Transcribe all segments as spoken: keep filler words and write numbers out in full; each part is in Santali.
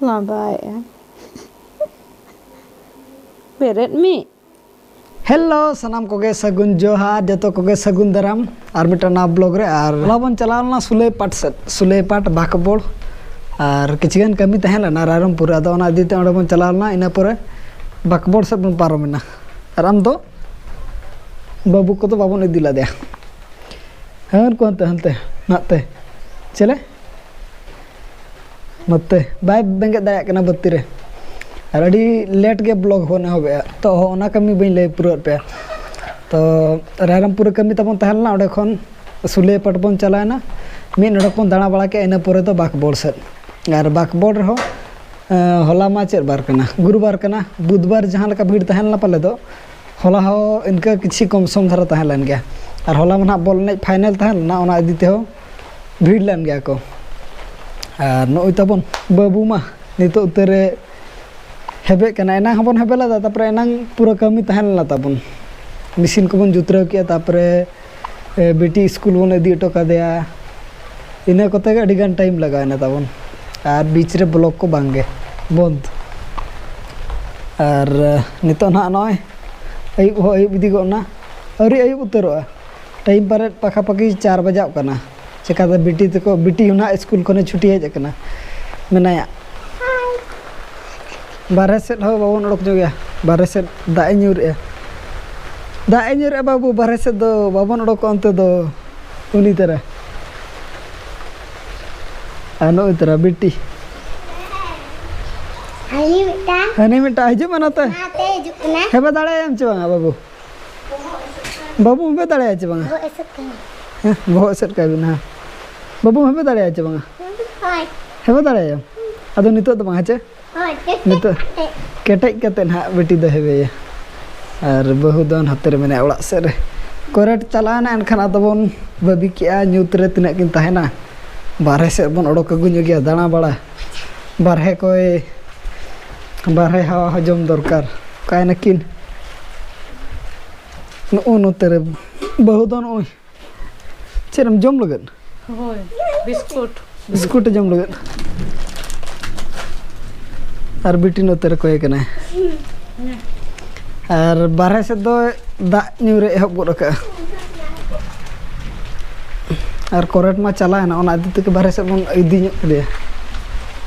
ᱞᱟᱸᱫᱟᱭᱮᱜᱼᱟ᱾ ᱵᱮᱨᱮᱫ ᱢᱤᱫ᱾ ᱦᱮᱞᱳ, ᱥᱟᱱᱟᱢ ᱠᱚᱜᱮ ᱥᱟᱹᱜᱩᱱ ᱡᱚᱦᱟᱨ, ᱡᱚᱛᱚ ᱠᱚᱜᱮ ᱥᱟᱹᱜᱩᱱ ᱫᱟᱨᱟᱢ ᱟᱨ ᱢᱤᱫᱴᱟᱝ ᱱᱟᱣᱟ ᱵᱞᱚᱜ ᱨᱮ᱾ ᱟᱨ ᱦᱚᱞᱟ ᱵᱚᱱ ᱪᱟᱞᱟᱣ ᱞᱮᱱᱟ ᱥᱩᱞᱟᱹᱭ ᱯᱟᱴ ᱥᱮᱫ, ᱥᱩᱞᱟᱹᱭ ᱯᱟᱴ ᱵᱟᱸᱠᱵᱚᱲ, ᱟᱨ ᱠᱤᱪᱷᱩ ᱜᱟᱱ ᱠᱟᱹᱢᱤ ᱛᱟᱦᱮᱸ ᱞᱮᱱᱟ ᱨᱟᱭᱨᱚᱝᱯᱩᱨ ᱨᱮ, ᱟᱫᱚ ᱚᱱᱟ ᱤᱫᱤ ᱛᱮ ᱚᱸᱰᱮ ᱵᱚᱱ ᱪᱟᱞᱟᱣ ᱞᱮᱱᱟ᱾ ᱤᱱᱟᱹ ᱯᱚᱨᱮ ᱵᱟᱸᱠᱵᱚᱲ ᱥᱮᱫ ᱵᱚᱱ ᱯᱟᱨᱚᱢᱮᱱᱟ᱾ ᱟᱨ ᱟᱢ ᱫᱚ? ᱵᱟᱹᱵᱩ ᱠᱚᱫᱚ ᱵᱟᱵᱚᱱ ᱤᱫᱤ ᱞᱮᱫᱮᱭᱟ᱾ ᱦᱟᱹᱨ ᱠᱚ ᱦᱟᱱᱛᱮ, ᱦᱟᱱᱛᱮ, ᱱᱟᱛᱮ᱾ ᱪᱮᱞᱮ? ᱱᱚᱛᱮ ᱵᱟᱭ ᱵᱮᱸᱜᱮᱫ ᱫᱟᱲᱮᱭᱟᱜ ᱠᱟᱱᱟ ᱵᱟᱹᱛᱤ ᱨᱮ᱾ ᱟᱨ ᱟᱹᱰᱤ ᱞᱮᱴ ᱜᱮ ᱵᱞᱚᱜ ᱵᱚᱱ ᱮᱦᱚᱵᱮᱜᱼᱟ, ᱛᱚ ᱚᱱᱟ ᱠᱟᱹᱢᱤ ᱵᱟᱹᱧ ᱞᱟᱹᱭ ᱯᱩᱨᱟᱹᱣᱮᱫ ᱯᱮᱭᱟ᱾ ᱛᱚ ᱨᱟᱭᱨᱚᱝᱯᱩᱨ ᱨᱮ ᱠᱟᱹᱢᱤ ᱛᱟᱵᱚᱱ ᱛᱟᱦᱮᱸ ᱞᱮᱱᱟ, ᱚᱸᱰᱮ ᱠᱷᱚᱱ ᱥᱩᱞᱟᱹᱭ ᱯᱟᱴ ᱵᱚᱱ ᱪᱟᱞᱟᱣᱮᱱᱟ᱾ ᱢᱤᱫ ᱱᱚᱰᱮᱠ ᱵᱚᱱ ᱫᱟᱬᱟ ᱵᱟᱲᱟ ᱠᱮᱫᱼᱟ, ᱤᱱᱟᱹ ᱯᱚᱨᱮ ᱫᱚ ᱵᱟᱸᱠᱵᱚᱲ ᱥᱮᱫ᱾ ᱟᱨ ᱵᱟᱸᱠᱵᱚᱲ ᱨᱮᱦᱚᱸ, ᱮᱸ, ᱦᱚᱞᱟ ᱢᱟ ᱪᱮᱫ ᱵᱟᱨ ᱠᱟᱱᱟ? ᱜᱩᱨᱩᱵᱟᱨ ᱠᱟᱱᱟ᱾ ᱵᱩᱫᱷᱵᱟᱨ ᱡᱟᱦᱟᱸ ᱞᱮᱠᱟ ᱵᱷᱤᱲ ᱛᱟᱦᱮᱸ ᱞᱮᱱᱟ ᱯᱟᱞᱮ ᱫᱚ, ᱦᱚᱞᱟ ᱦᱚᱸ ᱤᱱᱠᱟᱹ ᱠᱤᱪᱷᱤ ᱠᱚᱢ ᱥᱚᱢ ᱫᱷᱟᱨᱟ ᱛᱟᱦᱮᱸ ᱞᱮᱱ ᱜᱮᱭᱟ᱾ ᱟᱨ ᱦᱚᱞᱟ ᱢᱟ ᱱᱟᱦᱟᱜ ᱵᱚᱞ ᱮᱱᱮᱡ ᱯᱷᱟᱭᱱᱮᱞ ᱛᱟᱦᱮᱸ ᱞᱮᱱᱟ, ᱚᱱᱟ ᱤᱫᱤ ᱛᱮᱦᱚᱸ ᱵᱷᱤᱲ ᱞᱮᱱ ᱜᱮᱭᱟ ᱠᱚ᱾ ᱟᱨ ᱱᱚᱜᱼᱚᱭ ᱛᱟᱵᱚᱱ ᱵᱟᱹᱵᱩ ᱢᱟ ᱱᱤᱛᱚᱜ ᱩᱛᱟᱹᱨᱮ ᱦᱮᱵᱮᱜ ᱠᱟᱱᱟ᱾ ᱮᱱᱟᱝ ᱦᱚᱸᱵᱚᱱ ᱦᱮᱵᱮ ᱞᱮᱫᱟ, ᱛᱟᱨᱯᱚᱨᱮ ᱮᱱᱟᱝ ᱯᱩᱨᱟᱹ ᱠᱟᱹᱢᱤ ᱛᱟᱦᱮᱸ ᱞᱮᱱᱟ ᱛᱟᱵᱚᱱ, ᱢᱮᱥᱤᱱ ᱠᱚᱵᱚᱱ ᱡᱩᱛᱨᱟᱹᱣ ᱠᱮᱜᱼᱟ, ᱛᱟᱨᱯᱚᱨᱮ, ᱮ, ᱵᱤᱴᱤ ᱥᱠᱩᱞ ᱵᱚᱱ ᱤᱫᱤ ᱦᱚᱴᱚ ᱠᱟᱫᱮᱭᱟ᱾ ᱤᱱᱟᱹ ᱠᱚᱛᱮ ᱜᱮ ᱟᱹᱰᱤ ᱜᱟᱱ ᱴᱟᱭᱤᱢ ᱞᱟᱜᱟᱣᱮᱱᱟ ᱛᱟᱵᱚᱱ᱾ ᱟᱨ ᱵᱤᱪ ᱨᱮ ᱵᱞᱚᱜ ᱠᱚ ᱵᱟᱝᱜᱮ, ᱵᱚᱱᱫ᱾ ᱟᱨ, ᱮ, ᱱᱤᱛᱚᱜ ᱱᱟᱦᱟᱜ ᱱᱚᱜᱼᱚᱭ ᱟᱹᱭᱩᱵ ᱦᱚᱸ ᱟᱹᱭᱩᱵ ᱤᱫᱤ ᱜᱚᱫ ᱮᱱᱟ, ᱟᱹᱣᱨᱤ ᱟᱹᱭᱩᱵ ᱩᱛᱟᱹᱨᱚᱜᱼᱟ᱾ ᱴᱟᱭᱤᱢ ᱯᱟᱞᱮᱫ ᱯᱟᱠᱷᱟ ᱯᱟᱠᱤ ᱪᱟᱨ ᱵᱟᱡᱟᱜ ᱠᱟᱱᱟ᱾ ᱪᱮᱠᱟᱛᱮ ᱵᱤᱴᱤ ᱛᱟᱠᱚ, ᱵᱤᱴᱤ ᱦᱚᱸ ᱱᱟᱦᱟᱜ ᱥᱠᱩᱞ ᱠᱷᱚᱱᱮ ᱪᱷᱩᱴᱤ ᱦᱮᱡ ᱟᱠᱟᱱᱟ, ᱢᱮᱱᱟᱭᱟ᱾ ᱵᱟᱨᱦᱮ ᱥᱮᱫ ᱦᱚᱸ ᱵᱟᱵᱚᱱ ᱚᱰᱚᱠ ᱧᱚᱜᱮᱜᱼᱟ, ᱵᱟᱨᱦᱮ ᱥᱮᱫ ᱫᱟᱜ ᱮ ᱧᱩᱨᱮᱜᱼᱟ, ᱫᱟᱜ ᱮ ᱧᱩᱨᱮᱜᱼᱟ ᱵᱟᱹᱵᱩ, ᱵᱟᱨᱦᱮ ᱥᱮᱫ ᱫᱚ ᱵᱟᱵᱚᱱ ᱚᱰᱚᱠᱚᱜᱼᱟ ᱚᱱᱛᱮ ᱫᱚ᱾ ᱩᱱᱤ ᱛᱟᱨᱟ ᱟᱨ ᱱᱚᱜᱼᱚᱭ ᱛᱟᱨᱟ ᱵᱤᱴᱤ᱾ ᱦᱟᱹᱱᱤ ᱢᱤᱫᱴᱟᱝ᱾ ᱦᱟᱹᱱᱤ ᱢᱤᱫᱴᱟᱝ ᱦᱤᱡᱩᱜ ᱢᱮ ᱱᱚᱛᱮ᱾ ᱱᱟᱛᱮ ᱦᱤᱡᱩᱜ ᱠᱟᱱᱟ᱾ ᱦᱮᱵᱮ ᱫᱟᱲᱮᱭᱟᱜ ᱟᱢ ᱪᱮ ᱵᱟᱝᱟ ᱵᱟᱹᱵᱩ? ᱵᱟᱹᱵᱩ ᱦᱮᱵᱮ ᱫᱟᱲᱮᱭᱟᱜᱼᱟ ᱪᱮ ᱵᱟᱝᱟ? ᱵᱚᱦᱚᱜ ᱮᱥᱮᱫ ᱠᱟᱱᱟ᱾ ᱦᱮᱸ, ᱵᱚᱦᱚᱜ ᱮᱥᱮᱫ ᱠᱟᱭ ᱵᱤᱱ, ᱦᱮᱸ᱾ ᱵᱟᱹᱵᱩ ᱦᱮᱵᱮ ᱫᱟᱲᱮᱭᱟᱜᱼᱟ ᱪᱮ ᱵᱟᱝᱟ? ᱦᱳᱭ᱾ ᱦᱮᱵᱮ ᱫᱟᱲᱮᱭᱟᱜᱼᱟᱢ? ᱟᱫᱚ ᱱᱤᱛᱚᱜ ᱫᱚ ᱵᱟᱝ, ᱦᱮᱸ ᱪᱮ? ᱦᱳᱭ, ᱠᱮᱴᱮᱡ ᱱᱤᱛᱚᱜ ᱠᱟᱛᱮ᱾ ᱠᱮᱴᱮᱡ ᱠᱟᱛᱮ ᱱᱟᱦᱟᱜ ᱵᱤᱴᱤ ᱫᱚ ᱦᱮᱵᱮᱭᱟ᱾ ᱟᱨ ᱵᱟᱹᱦᱩ ᱫᱚ ᱱᱟᱛᱮ ᱨᱮ ᱢᱮᱱᱟᱭᱟ ᱚᱲᱟᱜ ᱥᱮᱫ ᱨᱮ᱾ ᱠᱚᱨᱮᱱᱴ ᱪᱟᱞᱟᱣᱮᱱᱟ, ᱮᱱᱠᱷᱟᱱ ᱟᱫᱚ ᱵᱚᱱ ᱵᱟᱹᱵᱤ ᱠᱮᱜᱼᱟ, ᱧᱩᱛ ᱨᱮ ᱛᱤᱱᱟᱹᱜ ᱠᱤᱱ ᱛᱟᱦᱮᱱᱟ᱾ ᱵᱟᱨᱦᱮ ᱥᱮᱫ ᱵᱚᱱ ᱚᱰᱚᱠ ᱟᱹᱜᱩ ᱧᱚᱜ ᱜᱮᱭᱟ ᱫᱟᱬᱟ ᱵᱟᱲᱟ᱾ ᱵᱟᱨᱦᱮ ᱠᱚᱭ, ᱵᱟᱨᱦᱮ ᱦᱟᱣᱟ ᱦᱚᱸ ᱡᱚᱢ ᱫᱚᱨᱠᱟᱨ᱾ ᱚᱠᱟᱭᱮᱱᱟᱠᱤᱱ? ᱱᱚᱜᱼᱚ ᱱᱚᱛᱮ ᱨᱮ ᱵᱟᱹᱦᱩ ᱫᱚ ᱱᱚᱜᱼᱚᱭ ᱪᱮᱫ ᱮᱢ ᱡᱚᱢ ᱞᱟᱹᱜᱤᱫ? ᱦᱳᱭ, ᱵᱤᱥᱠᱩᱴ᱾ ᱵᱤᱥᱠᱩᱴ ᱮ ᱡᱚᱢ ᱞᱟᱹᱜᱤᱫ᱾ ᱟᱨ ᱵᱤᱴᱤ ᱱᱚᱛᱮ ᱨᱮ ᱠᱚᱭᱮ ᱠᱟᱱᱟᱭ᱾ ᱟᱨ ᱵᱟᱨᱦᱮ ᱥᱮᱫ ᱫᱚ ᱫᱟᱜ ᱧᱩ ᱨᱮ ᱮᱦᱚᱵ ᱜᱚᱫ ᱟᱠᱟᱫᱼᱟ᱾ ᱟᱨ ᱠᱚᱨᱮᱱᱴ ᱢᱟ ᱪᱟᱞᱟᱣᱮᱱᱟ, ᱚᱱᱟ ᱤᱫᱤ ᱛᱮᱜᱮ ᱵᱟᱨᱦᱮ ᱥᱮᱫ ᱵᱚᱱ ᱤᱫᱤ ᱧᱚᱜ ᱠᱮᱫᱮᱭᱟ᱾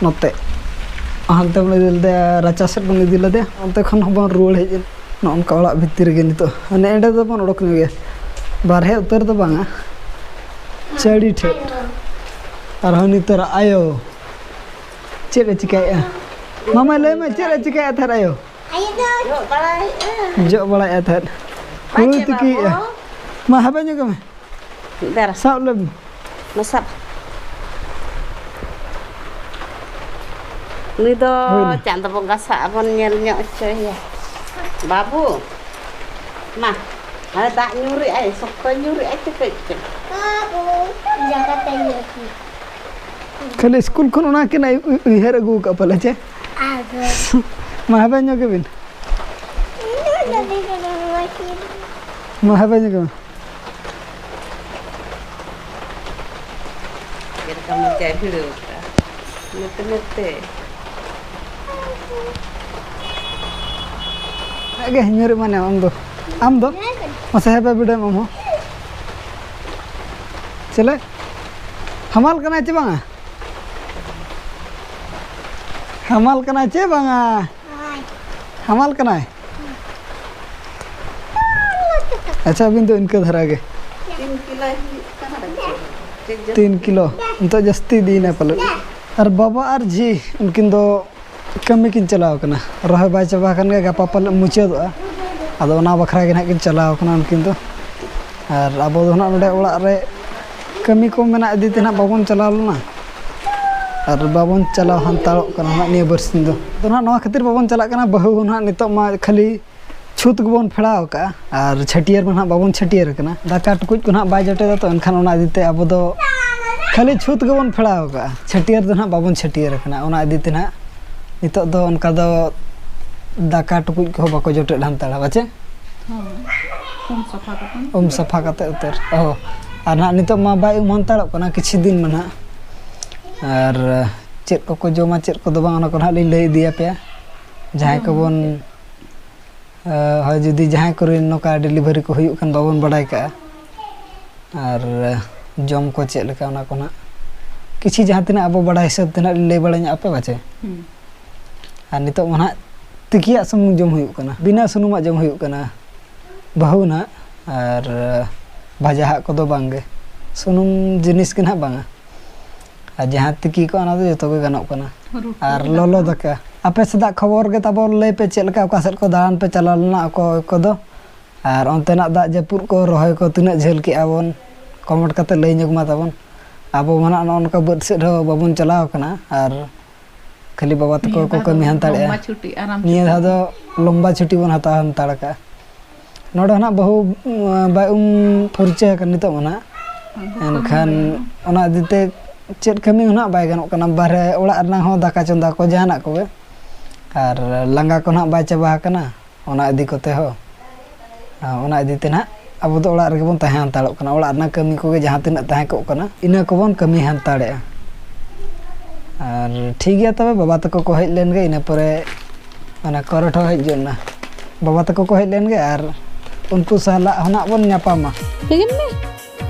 ᱱᱚᱛᱮ ᱦᱟᱱᱛᱮ ᱵᱚᱱ ᱤᱫᱤ ᱞᱮᱫᱮᱭᱟ, ᱨᱟᱪᱟ ᱥᱮᱫ ᱵᱚᱱ ᱤᱫᱤ ᱞᱮᱫᱮᱭᱟ, ᱚᱱᱛᱮ ᱠᱷᱚᱱ ᱦᱚᱸᱵᱚᱱ ᱨᱩᱣᱟᱹᱲ ᱦᱮᱡ ᱮᱱᱟ᱾ ᱱᱚᱜᱼᱚ ᱱᱚᱝᱠᱟ ᱚᱲᱟᱜ ᱵᱷᱤᱛᱤᱨ ᱨᱮᱜᱮ ᱱᱤᱛᱚᱜ, ᱢᱟᱱᱮ ᱮᱸᱰᱮ ᱫᱚᱵᱚᱱ ᱚᱰᱚᱠ ᱧᱚᱜ ᱜᱮᱭᱟ, ᱵᱟᱨᱦᱮ ᱩᱛᱟᱹᱨ ᱫᱚ ᱵᱟᱝᱟ, ᱪᱟᱹᱲᱤ ᱴᱷᱮᱡ᱾ ᱟᱨᱦᱚᱸ ᱱᱤᱛᱚᱜ ᱟᱭᱳ ᱪᱮᱫ ᱮ ᱪᱤᱠᱟᱹᱭᱮᱫᱼᱟ? ᱢᱟᱢᱟ ᱞᱟᱹᱭ ᱢᱮ, ᱪᱮᱫ ᱮ ᱪᱤᱠᱟᱹᱭᱮᱫ ᱛᱟᱦᱮᱸᱫ ᱟᱭᱳ? ᱡᱚᱜ ᱵᱟᱲᱟᱭᱮᱫᱼᱟ᱾ ᱡᱚᱜ ᱵᱟᱲᱟᱭᱮᱫᱼᱟ ᱛᱟᱦᱮᱸᱫ᱾ ᱦᱩᱲᱩ ᱯᱟᱪᱮ ᱛᱤᱠᱤᱭᱮᱫᱼᱟ᱾ ᱵᱟᱹᱵᱩ᱾ ᱢᱟ ᱦᱟᱵᱮ ᱧᱚᱜ ᱢᱮ᱾ ᱫᱮᱞᱟ᱾ ᱥᱟᱵ ᱞᱮᱢ᱾ ᱢᱟ ᱥᱟᱵ᱾ ᱩᱱᱤ ᱫᱚ ᱦᱩᱭᱱᱟ᱾ ᱪᱟᱸᱫᱚ ᱵᱚᱸᱜᱟ ᱥᱟᱵ ᱵᱚᱱ ᱧᱮᱞ ᱧᱚᱜ ᱦᱚᱪᱚᱭᱮᱭᱟ᱾ ᱵᱟᱹᱵᱩ, ᱢᱟ, ᱟᱨ ᱫᱟᱜ ᱧᱩᱨᱮᱜᱼᱟᱭ, ᱥᱚᱠᱛᱚᱭ ᱧᱩᱨᱮᱜᱼᱟᱭ ᱪᱮ ᱠᱟᱹᱡ ᱪᱚ᱾ ᱡᱟᱸᱜᱟ ᱛᱮ ᱧᱩᱨ ᱠᱮᱫ᱾ ᱠᱷᱟᱹᱞᱤ ᱥᱠᱩᱞ ᱠᱷᱚᱱ ᱚᱱᱟ ᱠᱤᱱ ᱩᱭ-, ᱩᱭᱦᱟᱹᱨ ᱟᱹᱜᱩ ᱟᱠᱟᱫ ᱯᱟᱞᱮ ᱪᱮ? ᱟᱫᱚ᱾ ᱢᱟ ᱦᱟᱵᱮ ᱧᱚᱜ ᱜᱮᱵᱤᱱ᱾ ᱢᱟ ᱦᱟᱵᱮ ᱧᱚᱜ ᱜᱮᱵᱤᱱ᱾ ᱪᱮᱫ ᱞᱮᱠᱟ ᱢᱚᱪᱟᱭ ᱵᱷᱤᱲᱟᱹᱣ ᱟᱠᱟᱫᱼᱟ᱾ ᱱᱚᱛᱮ ᱱᱚᱛᱮ᱾ ᱟᱜᱮ ᱧᱩᱨ ᱮᱢᱟᱱ ᱟᱢ ᱫᱚ᱾ ᱟᱢ ᱫᱚ? ᱢᱟᱥᱮ ᱦᱮᱯᱮ ᱵᱤᱰᱟᱹᱣ ᱟᱢ ᱦᱚᱸ᱾ ᱪᱮᱞᱮ? ᱦᱟᱢᱟᱞ ᱠᱟᱱᱟᱭ ᱪᱮ ᱵᱟᱝᱟ? ᱦᱟᱢᱟᱞ ᱠᱟᱱᱟᱭ ᱪᱮ ᱵᱟᱝᱟ? ᱦᱟᱢᱟᱞ ᱠᱟᱱᱟᱭ? ᱟᱪᱪᱷᱟ, ᱟᱹᱵᱤᱱ ᱫᱚ ᱤᱱᱠᱟᱹ ᱫᱷᱟᱨᱟ ᱜᱮ᱾ ᱛᱤᱱ ᱠᱤᱞᱳ ᱦᱩᱭᱩᱜ ᱠᱟᱱᱟ᱾ ᱴᱷᱤᱠ ᱜᱮᱭᱟ᱾ ᱛᱤᱱ ᱠᱤᱞᱳ᱾ ᱱᱤᱛᱚᱜ ᱡᱟᱹᱥᱛᱤ ᱤᱫᱤᱭᱮᱱᱟ ᱯᱟᱞᱮ᱾ ᱟᱨ ᱵᱟᱵᱟ ᱟᱨ ᱡᱷᱤ ᱩᱱᱠᱤᱱ ᱫᱚ ᱠᱟᱹᱢᱤ ᱠᱤᱱ ᱪᱟᱞᱟᱣ ᱠᱟᱱᱟ᱾ ᱨᱚᱦᱚᱭ ᱵᱟᱭ ᱪᱟᱵᱟ ᱟᱠᱟᱱ ᱜᱮᱭᱟ, ᱜᱟᱯᱟ ᱯᱟᱞᱮ ᱢᱩᱪᱟᱹᱫᱚᱜᱼᱟ᱾ ᱟᱫᱚ ᱚᱱᱟ ᱵᱟᱠᱷᱨᱟ ᱜᱮ ᱱᱟᱦᱟᱜ ᱠᱤᱱ ᱪᱟᱞᱟᱣ ᱠᱟᱱᱟ ᱩᱱᱠᱤᱱ ᱫᱚ᱾ ᱟᱨ ᱟᱵᱚ ᱫᱚ ᱱᱟᱦᱟᱜ ᱱᱚᱰᱮ ᱚᱲᱟᱜ ᱨᱮ ᱠᱟᱹᱢᱤ ᱠᱚ ᱢᱮᱱᱟᱜ ᱤᱫᱤ ᱛᱮ ᱱᱟᱦᱟᱜ ᱵᱟᱵᱚᱱ ᱪᱟᱞᱟᱣ ᱞᱮᱱᱟ᱾ ᱟᱨ ᱵᱟᱵᱚᱱ ᱪᱟᱞᱟᱣ ᱦᱟᱱᱛᱟᱲᱚᱜ ᱠᱟᱱᱟ ᱱᱟᱦᱟᱜ ᱱᱤᱭᱟᱹ ᱵᱟᱨᱥᱤᱧ ᱫᱚ᱾ ᱟᱫᱚ ᱱᱟᱦᱟᱜ ᱱᱚᱣᱟ ᱠᱷᱟᱹᱛᱤᱨ ᱵᱟᱵᱚᱱ ᱪᱟᱞᱟᱜ ᱠᱟᱱᱟ, ᱵᱟᱹᱦᱩ ᱦᱚᱸ ᱱᱟᱦᱟᱜ ᱱᱤᱛᱚᱜ ᱢᱟ ᱠᱷᱟᱹᱞᱤ ᱪᱷᱩᱛ ᱜᱮᱵᱚᱱ ᱯᱷᱮᱲᱟᱣ ᱠᱟᱜᱼᱟ ᱟᱨ ᱪᱷᱟᱹᱴᱭᱟᱹᱨ ᱢᱟ ᱱᱟᱦᱟᱜ ᱵᱟᱵᱚᱱ ᱪᱷᱟᱹᱴᱭᱟᱹᱨ ᱠᱟᱱᱟ᱾ ᱫᱟᱠᱟ ᱴᱩᱠᱩᱡ ᱠᱚ ᱱᱟᱦᱟᱜ ᱵᱟᱭ ᱡᱚᱴᱮᱫᱟ, ᱛᱚ ᱮᱱᱠᱷᱟᱱ ᱚᱱᱟ ᱤᱫᱤ ᱛᱮ ᱟᱵᱚ ᱫᱚ ᱠᱷᱟᱹᱞᱤ ᱪᱷᱩᱛ ᱜᱮᱵᱚᱱ ᱯᱷᱮᱲᱟᱣ ᱠᱟᱜᱼᱟ, ᱪᱷᱟᱹᱴᱭᱟᱹᱨ ᱫᱚ ᱱᱟᱦᱟᱜ ᱵᱟᱵᱚᱱ ᱪᱷᱟᱹᱴᱭᱟᱹᱨ ᱠᱟᱱᱟ᱾ ᱚᱱᱟ ᱤᱫᱤ ᱛᱮ ᱱᱟᱦᱟᱜ ᱱᱤᱛᱚᱜ ᱫᱚ ᱚᱱᱠᱟ ᱫᱚ ᱫᱟᱠᱟ ᱴᱩᱠᱩᱡ ᱠᱚᱦᱚᱸ ᱵᱟᱠᱚ ᱡᱚᱴᱮᱫ ᱦᱟᱱᱛᱟᱲᱟ, ᱵᱟᱪᱮ? ᱦᱳᱭ᱾ ᱩᱢ ᱥᱟᱯᱷᱟ ᱠᱟᱛᱮ᱾ ᱩᱢ ᱥᱟᱯᱷᱟ ᱠᱟᱛᱮ ᱩᱛᱟᱹᱨ᱾ ᱚ, ᱟᱨ ᱱᱟᱦᱟᱜ ᱱᱤᱛᱚᱜ ᱢᱟ ᱵᱟᱭ ᱩᱢ ᱦᱟᱱᱛᱟᱲᱚᱜ ᱠᱟᱱᱟ, ᱠᱤᱪᱷᱩ ᱫᱤᱱ ᱢᱟ ᱱᱟᱦᱟᱜ᱾ ᱟᱨ ᱪᱮᱫ ᱠᱚᱠᱚ ᱡᱚᱢᱟ, ᱪᱮᱫ ᱠᱚᱫᱚ ᱵᱟᱝ, ᱚᱱᱟ ᱠᱚ ᱱᱟᱦᱟᱜ ᱞᱤᱧ ᱞᱟᱹᱭ ᱤᱫᱤᱭᱟᱯᱮᱭᱟ᱾ ᱡᱟᱦᱟᱸᱭ ᱠᱚᱵᱚᱱ, ᱦᱳᱭ, ᱡᱩᱫᱤ ᱡᱟᱦᱟᱸᱭ ᱠᱚᱨᱮ ᱱᱚᱝᱠᱟ ᱰᱮᱞᱤᱵᱷᱟᱨᱤ ᱠᱚ ᱦᱩᱭᱩᱜ ᱠᱷᱟᱱ, ᱵᱟᱵᱚᱱ ᱵᱟᱲᱟᱭ ᱠᱟᱜᱼᱟ᱾ ᱟᱨ ᱡᱚᱢ ᱠᱚ ᱪᱮᱫ ᱞᱮᱠᱟ, ᱚᱱᱟ ᱠᱚ ᱱᱟᱦᱟᱜ ᱠᱤᱪᱷᱩ ᱡᱟᱦᱟᱸ ᱛᱤᱱᱟᱹᱜ ᱟᱵᱚ ᱵᱟᱲᱟᱭ ᱦᱤᱥᱟᱹᱵ ᱛᱮ ᱱᱟᱦᱟᱜ ᱞᱤᱧ ᱞᱟᱹᱭ ᱵᱟᱲᱟ ᱧᱚᱜ ᱟᱯᱮ ᱯᱟᱪᱮ᱾ ᱦᱩᱸ᱾ ᱟᱨ ᱱᱤᱛᱚᱜ ᱢᱟ ᱱᱟᱦᱟᱜ ᱛᱤᱠᱤᱭᱟᱜ ᱥᱩᱢᱩᱝ ᱡᱚᱢ ᱦᱩᱭᱩᱜ ᱠᱟᱱᱟ, ᱵᱤᱱᱟᱹ ᱥᱩᱱᱩᱢᱟᱜ ᱡᱚᱢ ᱦᱩᱭᱩᱜ ᱠᱟᱱᱟ᱾ ᱵᱟᱹᱦᱩ ᱱᱟᱦᱟᱜ, ᱟᱨ ᱵᱷᱟᱡᱟ ᱦᱟᱜ ᱠᱚᱫᱚ ᱵᱟᱝ ᱜᱮ, ᱥᱩᱱᱩᱢ ᱡᱤᱱᱤᱥ ᱜᱮ ᱱᱟᱦᱟᱜ ᱵᱟᱝᱟ᱾ ᱟᱨ ᱡᱟᱦᱟᱸ ᱛᱤᱠᱤ ᱠᱚ, ᱚᱱᱟ ᱫᱚ ᱡᱚᱛᱚ ᱜᱮ ᱜᱟᱱᱚᱜ ᱠᱟᱱᱟ᱾ ᱨᱩᱴᱤ ᱟᱨ ᱫᱟᱠᱟ᱾ ᱞᱚᱞᱚ ᱫᱟᱠᱟ᱾ ᱟᱯᱮ ᱥᱮᱫᱟᱜ ᱠᱷᱚᱵᱚᱨ ᱜᱮ ᱛᱟᱵᱚᱱ ᱞᱟᱹᱭ ᱯᱮ, ᱪᱮᱫ ᱞᱮᱠᱟ, ᱚᱠᱟ ᱥᱮᱫ ᱠᱚ ᱫᱟᱬᱟᱱ ᱯᱮ ᱪᱟᱞᱟᱣ ᱞᱮᱱᱟ ᱚᱠᱚᱭ ᱠᱚᱫᱚ? ᱟᱨ ᱚᱱᱛᱮᱱᱟᱜ ᱫᱟᱜ ᱡᱟᱹᱯᱩᱫ ᱠᱚ, ᱨᱚᱦᱚᱭ ᱠᱚ ᱛᱤᱱᱟᱹᱜ ᱡᱷᱟᱹᱞ ᱠᱮᱜᱼᱟ ᱵᱚᱱ, ᱠᱚᱢᱮᱱᱴ ᱠᱟᱛᱮ ᱞᱟᱹᱭ ᱧᱚᱜᱽ ᱢᱟ ᱛᱟᱵᱚᱱ᱾ ᱟᱵᱚ ᱢᱟ ᱱᱟᱜ ᱱᱚᱜᱼᱚ ᱱᱚᱝᱠᱟ ᱵᱟᱹᱫᱽ ᱥᱮᱫ ᱦᱚᱸ ᱵᱟᱵᱚᱱ ᱪᱟᱞᱟᱣ ᱠᱟᱱᱟ, ᱟᱨ ᱠᱷᱟᱹᱞᱤ ᱵᱟᱵᱟ ᱛᱟᱠᱚ ᱱᱤᱭᱟᱹ ᱠᱚ ᱫᱷᱟᱣ ᱠᱟᱹᱢᱤ ᱫᱚ ᱦᱟᱱᱛᱟᱲᱮᱜᱼᱟ᱾ ᱞᱚᱢᱵᱟ ᱪᱷᱩᱴᱤ, ᱟᱨᱟᱢ ᱱᱤᱭᱟᱹ ᱪᱷᱩᱴᱤ᱾ ᱫᱷᱟᱣ ᱫᱚ ᱞᱚᱢᱵᱟ ᱪᱷᱩᱴᱤ ᱵᱚᱱ ᱦᱟᱛᱟᱣ ᱦᱟᱱᱛᱟᱲ ᱠᱟᱜᱼᱟ᱾ ᱱᱚᱰᱮ ᱦᱚᱸ ᱱᱟᱜ ᱵᱟᱹᱦᱩ, ᱩᱸ, ᱵᱟᱭ ᱩᱢ ᱯᱷᱟᱹᱨᱪᱟᱹ ᱟᱠᱟᱱᱟ ᱱᱤᱛᱚᱜ ᱢᱟ ᱱᱟᱜ᱾ ᱟᱫᱚ ᱮᱱᱠᱷᱟᱱ ᱠᱟᱹᱢᱤ ᱵᱟᱹᱱᱩᱜᱼᱟ᱾ ᱚᱱᱟ ᱤᱫᱤ ᱛᱮ ᱪᱮᱫ ᱠᱟᱹᱢᱤ ᱦᱚᱸ ᱱᱟᱜ ᱵᱟᱭ ᱜᱟᱱᱚᱜ ᱠᱟᱱᱟ, ᱵᱟᱨᱦᱮ ᱚᱲᱟᱜ ᱨᱮᱱᱟᱜ ᱦᱚᱸ ᱫᱟᱠᱟ ᱪᱚᱸᱫᱟ ᱠᱚ ᱡᱟᱦᱟᱱᱟᱜ ᱠᱚᱜᱮ, ᱟᱨ ᱞᱟᱸᱜᱟ ᱠᱚ ᱱᱟᱜ ᱵᱟᱭ ᱪᱟᱵᱟ ᱟᱠᱟᱱᱟ᱾ ᱚᱱᱟ ᱤᱫᱤ ᱠᱚᱛᱮ ᱦᱚᱸ, ᱟᱨ ᱚᱱᱟ ᱤᱫᱤ ᱛᱮ ᱱᱟᱦᱟᱜ ᱟᱵᱚ ᱫᱚ ᱚᱲᱟᱜ ᱨᱮᱜᱮ ᱵᱚᱱ ᱛᱟᱦᱮᱸ ᱦᱟᱱᱛᱟᱲᱚᱜ ᱠᱟᱱᱟ᱾ ᱚᱲᱟᱜ ᱨᱮᱱᱟᱜ ᱠᱟᱹᱢᱤ ᱠᱚᱜᱮ ᱡᱟᱦᱟᱸ ᱛᱤᱱᱟᱹᱜ ᱛᱟᱦᱮᱸ ᱠᱚᱜ ᱠᱟᱱᱟ, ᱤᱱᱟᱹ ᱠᱚᱵᱚᱱ ᱠᱟᱹᱢᱤ ᱦᱟᱱᱛᱟᱲᱮᱜᱼᱟ᱾ ᱟᱨ ᱴᱷᱤᱠ ᱜᱮᱭᱟ, ᱛᱚᱵᱮ ᱵᱟᱵᱟ ᱛᱟᱠᱚ ᱠᱚ ᱦᱮᱡ ᱞᱮᱱ ᱜᱮ, ᱤᱱᱟᱹ ᱯᱚᱨᱮ ᱢᱟᱱᱮ ᱠᱚᱨᱚᱴ ᱦᱚᱸ ᱦᱮᱡ ᱜᱚᱫ ᱮᱱᱟ᱾ ᱵᱟᱵᱟ ᱛᱟᱠᱚ ᱠᱚ ᱦᱮᱡ ᱞᱮᱱ ᱜᱮ, ᱟᱨ ᱩᱱᱠᱩ ᱥᱟᱞᱟᱜ ᱦᱚᱸ ᱱᱟᱜ ᱵᱚᱱ ᱧᱟᱯᱟᱢᱟ᱾ ᱴᱷᱤᱠ ᱮᱱ ᱜᱮ?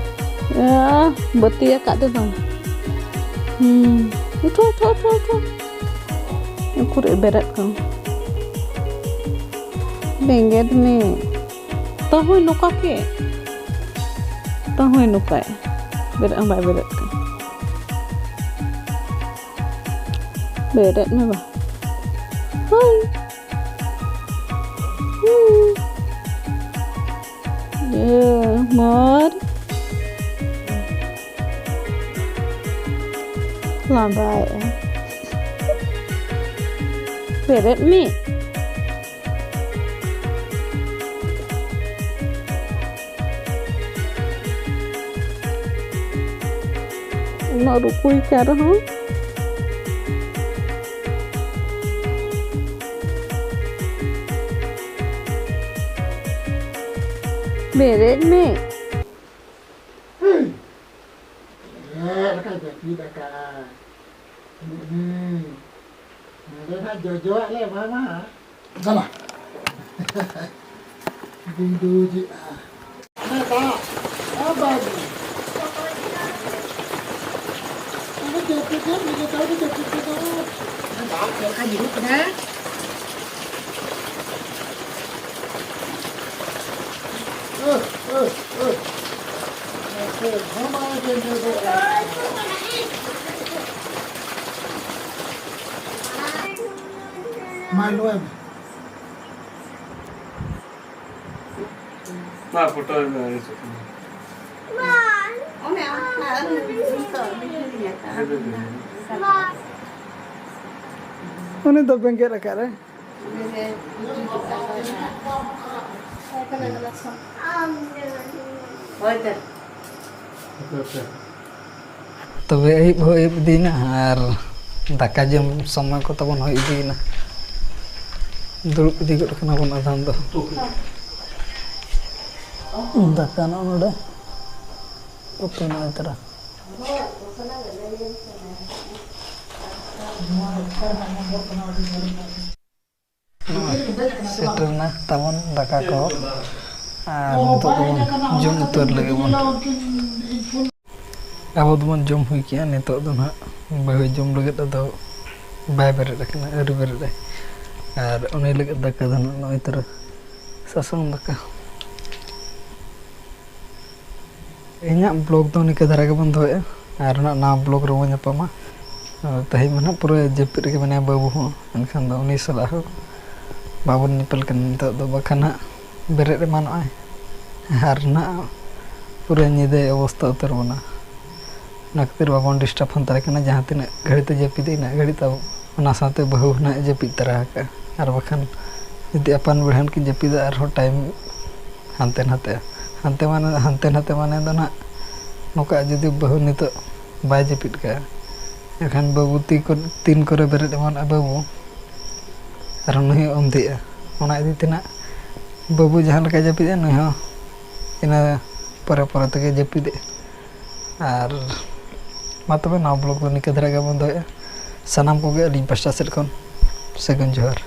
ᱟᱦ, ᱵᱟᱹᱛᱤ ᱟᱠᱟᱫ ᱫᱚ ᱵᱟᱝ᱾ ᱦᱩᱸ᱾ ᱩᱴᱷᱟᱹ, ᱩᱴᱷᱟᱹ, ᱩᱴᱷᱟᱹ, ᱩᱴᱷᱟᱹ᱾ ᱩᱠᱩᱨ ᱮ ᱵᱮᱨᱮᱫ ᱠᱟᱱ? ᱵᱮᱸᱜᱮᱫ ᱢᱮ᱾ ᱛᱟᱹᱦᱩᱭ ᱱᱚᱠᱟ ᱠᱮᱫ᱾ ᱛᱟᱹᱦᱩᱭ ᱱᱚᱠᱟᱭ᱾ ᱵᱮᱨᱮᱫ ᱦᱚᱸ ᱵᱟᱭ ᱵᱮᱨᱮᱫ ᱠᱟᱱ᱾ ᱵᱮᱨᱮᱫ ᱢᱮ ᱵᱟ᱾ ᱦᱳᱭ᱾ ᱦᱩᱸ᱾ ᱮ, ᱢᱟᱨ᱾ ᱞᱟᱸᱫᱟᱭᱮᱜᱼᱟ᱾ ᱵᱮᱨᱮᱫ ᱢᱮ᱾ ᱩᱱᱟᱹᱜ ᱨᱩᱠᱩᱭ ᱠᱟᱱ ᱨᱮᱦᱚᱸ᱾ ᱵᱮᱨᱮᱫ ᱢᱮ᱾ ᱪᱮᱫ ᱟᱠᱟᱫᱼᱟ᱾ ᱦᱩᱸ᱾ ᱱᱚᱰᱮ ᱱᱟᱜ ᱡᱚᱡᱚᱣᱟᱜ ᱞᱮ ᱮᱢᱟᱢᱟ᱾ ᱪᱟᱞᱟ᱾ ᱜᱩᱸᱰᱩᱡᱮᱜᱼᱟ᱾ ᱦᱮᱸ, ᱫᱟᱜ᱾ ᱦᱮᱸ, ᱵᱟᱭ ᱜᱩᱸᱰᱩᱡ᱾ ᱚᱱᱟ ᱡᱟᱹᱯᱩᱫ ᱫᱚ, ᱱᱤᱡᱮ ᱛᱟᱣ ᱫᱚ ᱡᱟᱹᱯᱩᱫ ᱠᱚᱫᱚ᱾ ᱫᱟᱜ ᱪᱮᱫ ᱞᱮᱠᱟ ᱧᱩᱨᱩᱜ ᱠᱟᱱᱟ᱾ ᱳᱦ, ᱳᱦ, ᱳᱦ᱾ ᱟᱪᱪᱷᱟ, ᱦᱚᱸ, ᱵᱟᱭ ᱜᱩᱸᱰᱩᱡᱚᱜᱼᱟ᱾ ᱢᱟ, ᱱᱚᱣᱟ ᱢᱮ᱾ ᱱᱚᱣᱟ ᱯᱷᱳᱴᱳ ᱨᱮ ᱫᱚ ᱟᱹᱰᱤ ᱥᱚᱠᱛᱚ᱾ ᱚᱱᱮ ᱚᱱᱠᱟ ᱟᱹᱞᱤᱧ ᱱᱤᱛᱚᱜ ᱞᱤᱧ ᱦᱤᱲᱤᱧ ᱟᱠᱟᱫᱼᱟ᱾ ᱩᱱᱤ ᱫᱚ ᱵᱮᱸᱜᱮᱫ ᱟᱠᱟᱫ ᱨᱮ᱾ ᱵᱮᱸᱜᱮᱫ ᱡᱩᱛ ᱟᱠᱟᱫ ᱨᱮ᱾ ᱦᱳᱭ ᱛᱚ᱾ ᱛᱚᱵᱮ ᱟᱹᱭᱩᱵ ᱦᱚᱸ ᱟᱹᱭᱩᱵ ᱤᱫᱤᱭᱮᱱᱟ ᱟᱨ ᱫᱟᱠᱟ ᱡᱚᱢ ᱥᱚᱢᱚᱭ ᱠᱚ ᱛᱟᱵᱚᱱ ᱦᱚᱸ ᱤᱫᱤᱭᱮᱱᱟ᱾ ᱫᱩᱲᱩᱵ ᱤᱫᱤ ᱜᱚᱫ ᱠᱟᱱᱟ ᱵᱚᱱ ᱟᱫᱷᱟᱱ ᱫᱚ᱾ ᱫᱟᱠᱟ ᱱᱚᱜᱼᱚ ᱱᱚᱰᱮ, ᱩᱛᱩ ᱱᱚᱜᱼᱚᱭ ᱛᱚᱨᱟ᱾ ᱱᱚᱜᱼᱚᱭ ᱥᱮᱴᱮᱨ ᱮᱱᱟ ᱛᱟᱵᱚᱱ ᱫᱟᱠᱟ ᱠᱚ, ᱟᱨ ᱱᱤᱛᱚᱜ ᱫᱚᱵᱚᱱ ᱡᱚᱢ ᱩᱛᱟᱹᱨ ᱞᱟᱹᱜᱤᱫ ᱵᱚᱱ᱾ ᱟᱵᱚ ᱫᱚᱵᱚᱱ ᱡᱚᱢ ᱦᱩᱭ ᱠᱮᱜᱼᱟ, ᱱᱤᱛᱚᱜ ᱫᱚ ᱱᱟᱦᱟᱜ ᱵᱟᱹᱦᱩᱭ ᱡᱚᱢ ᱞᱟᱹᱜᱤᱫ, ᱟᱫᱚ ᱵᱟᱭ ᱵᱮᱨᱮᱫ ᱟᱠᱟᱱᱟ, ᱟᱹᱣᱨᱤ ᱵᱮᱨᱮᱫ ᱟᱭ᱾ ᱟᱨ ᱩᱱᱤ ᱞᱟᱹᱜᱤᱫ ᱫᱟᱠᱟ ᱫᱚ ᱱᱟᱦᱟᱜ ᱱᱚᱜᱼᱚᱭ ᱛᱚᱨᱟ ᱥᱟᱥᱟᱝ ᱫᱟᱠᱟ᱾ ᱤᱧᱟᱹᱜ ᱵᱞᱚᱜ ᱫᱚ ᱱᱤᱝᱠᱟᱹ ᱫᱷᱟᱨᱟ ᱜᱮᱵᱚᱱ ᱫᱚᱦᱚᱭᱟ, ᱟᱨ ᱱᱟᱦᱟᱜ ᱱᱟᱣᱟ ᱵᱞᱚᱜ ᱨᱮᱵᱚᱱ ᱧᱟᱯᱟᱢᱟ᱾ ᱟᱨ ᱛᱮᱦᱮᱧ ᱢᱟ ᱱᱟᱦᱟᱜ ᱯᱩᱨᱟᱹ ᱡᱟᱹᱯᱤᱫ ᱨᱮᱜᱮ ᱢᱮᱱᱟᱭᱟ ᱵᱟᱹᱵᱩ ᱦᱚᱸ, ᱮᱱᱠᱷᱟᱱ ᱫᱚ ᱩᱱᱤ ᱥᱟᱞᱟᱜ ᱦᱚᱸ ᱵᱟᱵᱚᱱ ᱧᱮᱯᱮᱞ ᱠᱟᱱᱟ ᱱᱤᱛᱚᱜ ᱫᱚ, ᱵᱟᱠᱷᱟᱱ ᱦᱟᱸᱜ ᱵᱮᱨᱮᱫ ᱮᱢᱟᱱᱚᱜᱼᱟᱭ ᱟᱨ ᱱᱟᱦᱟᱜ ᱯᱩᱨᱟᱹ ᱧᱤᱫᱟᱹᱭ ᱚᱵᱚᱥᱛᱟ ᱩᱛᱟᱹᱨ ᱵᱚᱱᱟ᱾ ᱚᱱᱟ ᱠᱷᱟᱹᱛᱤᱨ ᱵᱟᱵᱚᱱ ᱰᱤᱥᱴᱟᱵᱽ ᱦᱟᱛᱟᱲᱮ ᱠᱟᱱᱟ, ᱡᱟᱦᱟᱸ ᱛᱤᱱᱟᱹᱜ ᱜᱷᱟᱹᱲᱤᱡ ᱛᱮ ᱡᱟᱹᱯᱤᱫ ᱤᱱᱟᱹᱜ ᱜᱷᱟᱹᱲᱤᱡ ᱛᱟᱵᱚ, ᱚᱱᱟ ᱥᱟᱶᱛᱮ ᱵᱟᱹᱦᱩ ᱦᱚᱸ ᱱᱟᱦᱟᱜ ᱡᱟᱹᱯᱤᱫ ᱛᱟᱨᱟ ᱟᱠᱟᱫᱼᱟ᱾ ᱟᱨ ᱵᱟᱠᱷᱟᱱ ᱡᱩᱫᱤ ᱟᱯᱟᱱ ᱵᱮᱲᱦᱟᱱ ᱠᱤᱱ ᱡᱟᱹᱯᱤᱫᱟ, ᱟᱨᱦᱚᱸ ᱴᱟᱭᱤᱢ ᱦᱟᱱᱛᱮ ᱱᱟᱛᱮᱜᱼᱟ᱾ ᱦᱟᱱᱛᱮ ᱢᱟᱱᱮ, ᱦᱟᱱᱛᱮ ᱱᱟᱛᱮ ᱢᱟᱱᱮ ᱫᱚ ᱱᱟᱦᱟᱜ ᱱᱚᱝᱠᱟ, ᱡᱩᱫᱤ ᱵᱟᱹᱦᱩ ᱱᱤᱛᱚᱜ ᱵᱟᱭ ᱡᱟᱹᱯᱤᱫ ᱠᱟᱜᱼᱟ, ᱮᱱᱠᱷᱟᱱ ᱵᱟᱹᱵᱩ ᱛᱤ ᱠᱚ-, ᱛᱤᱱ ᱠᱚᱨᱮ ᱵᱮᱨᱮᱫ ᱮᱢᱟᱱᱚᱜᱼᱟ ᱵᱟᱹᱵᱩ, ᱟᱨᱦᱚᱸ ᱱᱩᱭ ᱦᱚᱸ ᱚᱱᱫᱷᱮᱜᱼᱟ᱾ ᱚᱱᱟ ᱤᱫᱤ ᱛᱮ ᱱᱟᱦᱟᱜ ᱵᱟᱹᱵᱩ ᱡᱟᱦᱟᱸ ᱞᱮᱠᱟᱭ ᱡᱟᱹᱯᱤᱫᱼᱟ, ᱱᱩᱭ ᱦᱚᱸ ᱤᱱᱟᱹ ᱯᱚᱨᱮ ᱯᱚᱨᱮ ᱛᱮᱜᱮ ᱡᱟᱹᱯᱤᱫᱼᱟ᱾ ᱟᱨ ᱢᱟ ᱛᱚᱵᱮ, ᱱᱟᱣᱟ ᱵᱞᱚᱜ ᱫᱚ ᱱᱤᱝᱠᱟᱹ ᱫᱷᱟᱨᱟ ᱜᱮ ᱵᱚᱱ ᱫᱚᱦᱚᱭᱟ᱾ ᱥᱟᱱᱟᱢ ᱠᱚᱜᱮ ᱟᱹᱞᱤᱧ ᱯᱟᱥᱴᱟ ᱥᱮᱫ ᱠᱷᱚᱱ ᱥᱟᱹᱜᱩᱱ ᱡᱚᱦᱟᱨ᱾